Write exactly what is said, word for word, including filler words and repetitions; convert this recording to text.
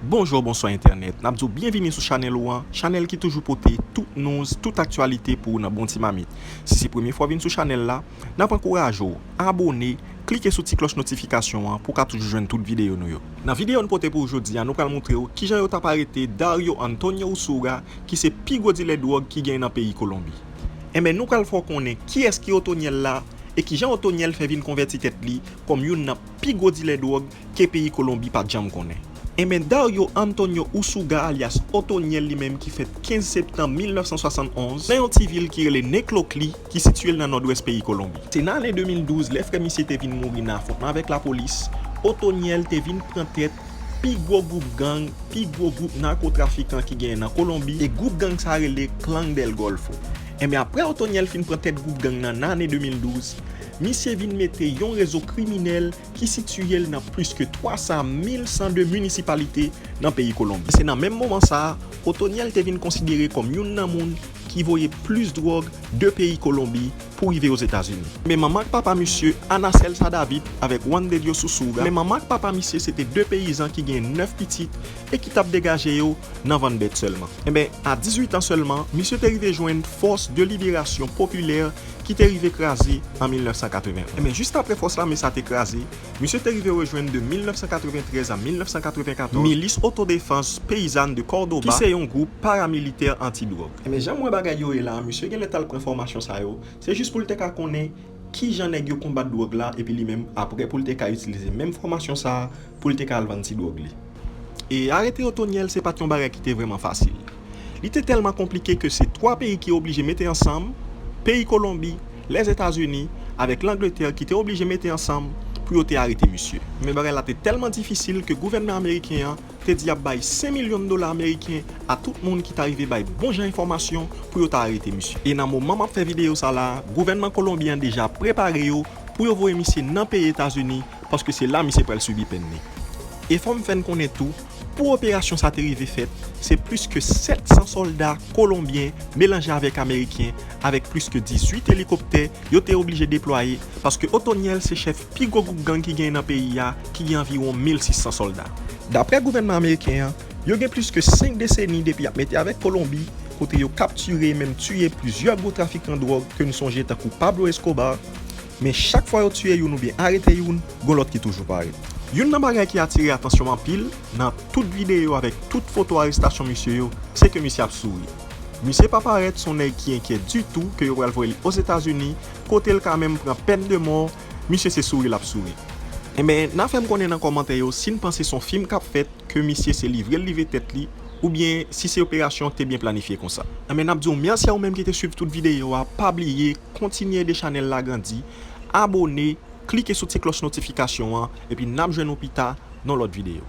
Bonjou, bonswa entènèt. N ap di w byenvini sou chanèl ou an, chanèl ki toujou pote tout news, tout aktyalite pou ou nan bon ti mamit. Si se premye fwa w vin sou chanèl la, n ap ankouraje w abòne, klike sou ti klòch notifikasyon an pou w ka toujou jwenn tout videyo nou yo. Nan videyo n pote pou ou jodi a, nou pral montre w kijan yo t ap arete Dario Antonio Usura, ki se pi gwo dilè dwòg ki genyen nan peyi Kolonbi. Enben, nou pral fè w konnen kiyès ki Otoniel la e kijan Otoniel fè vin konvèti tèt li kòm youn nan pi gwo dilè dwòg ke peyi Kolonbi pa t janm konnen. Enben, Dario Antonio Usuga alyas Otoniel li menm ki fèt kenz septanm mil nèf san swasann onz nan yon ti vil ki rele Necoclí ki sitiye l nan nòdwès peyi Kolonbi. Se nan ane de mil douz lè frè misye te vin mouri nan afwontman avèk lapolis, Otoniel te vin pran tèt pi gwo gwoup gang, pi gwo gwoup nakotrafikan ki genyen nan Kolonbi, e gwoup gang sa rele Clan del Golfo. Enben, apre Otoniel fin pran tèt gwoup gang nan nan ane de mil douz, misye vin mete yon rezo kriminèl ki sitiye l nan plis ke twa san mil san de minisipalite nan peyi Kolonbi. Se nan menm moman sa a, Otoniel te vin konsidere kòm youn nan moun ki voye plis dwòg de peyi Kolonbi pou rive Ozetazini. Men manman ak papa misye, Ana Celsa David avèk Juan de Dios Usura, men manman ak papa misye se te de peyizan ki gen nèf pitit e ki t ap degaje yo nan vann bèt sèlman. Enben, a dizuit an sèlman, misye te rive jwenn Force de Libération Populaire ki te rive kraze an mil nèf san katreven. Enben, jis apre fòs lame sa te kraze, misye te rive rejwenn de mil nèf san katreventrèz a mil nèf san katrevenkatòz Milice Autodéfense Paysanne de Córdoba, ki se yon gwoup paramilitè anti-dwòg. Enben, jan m wè bagay yo ye la, misye genlè t al pran fòmasyon sa yo, se jis pou l te ka konnen kijan nèg yo konbat dwòg la, epi li menm, apre pou l te ka itilize menm fòmasyon sa a, pou l te ka al vann ti dwòg li. E arete Otoniel se pa t yon bagay ki te vrèman fasil. Li te tèlman konplike ke se twa peyi ki oblije mete ansanm, peyi Kolonbi, Lèzetazini, avèk Langletè ki te oblije mete ansanm pou yo te arete misye. Men bagay la te tèlman difisil ke gouvènman ameriken an te di y ap bay senk milyon dola ameriken a tout moun ki ta rive bay bon jan enfòmasyon pou yo ta arete misye. E nan moman m ap fè videyo sa la, gouvènman Kolonbi an deja prepare yo pou yo voye misye nan peyi Etazini, paske se la misye pral sibi pèn li. E fò m fè n konnen tou, pou operasyon sa te rive fèt, se plis ke sèt san sòlda kolonbyen melanje avèk ameriken, avèk plis ke dizuit elikoptè yo te oblije deplwaye, paske Otoniel se chèf pi gwo gwoup gang ki genyen nan peyi a, ki gen anviwon mil sis san sòlda. Daprè gouvènman ameriken an, yo gen plis ke senk deseni depi y ap mete avèk Kolonbi, kote yo kaptire e menm tiye plizyè gwo trafikan dwòg ke n sonje tankou Pablo Escobar, men chak fwa yo tiye youn oubyen arete youn, gon lòt ki toujou pare. Youn nan bagay ki atire atansyon m anpil nan tout videyo avèk tout foto arestasyon misye yo, se ke misye ap souri. Misye pa parèt se yon nèg ki enkyè ditou ke yo pral voye l Ozetazini, kote l ka menm pran pèn de mò, misye se souri l ap souri. Enben, n a fè m konnen nan kòmantè yo si n panse se yon fim k ap fèt, ke misye se livre l livre tèt li, oubyen si se operasyon ki te byen planifye konsa. Enben, n ap di w mèsi a ou menm ki te swiv tout videyo a, pa bliye, kontinye ede chanèl la grandi, abòne, klike sou ti klòch notifikasyon an, epi n ap jwenn ou pita nan lòt videyo.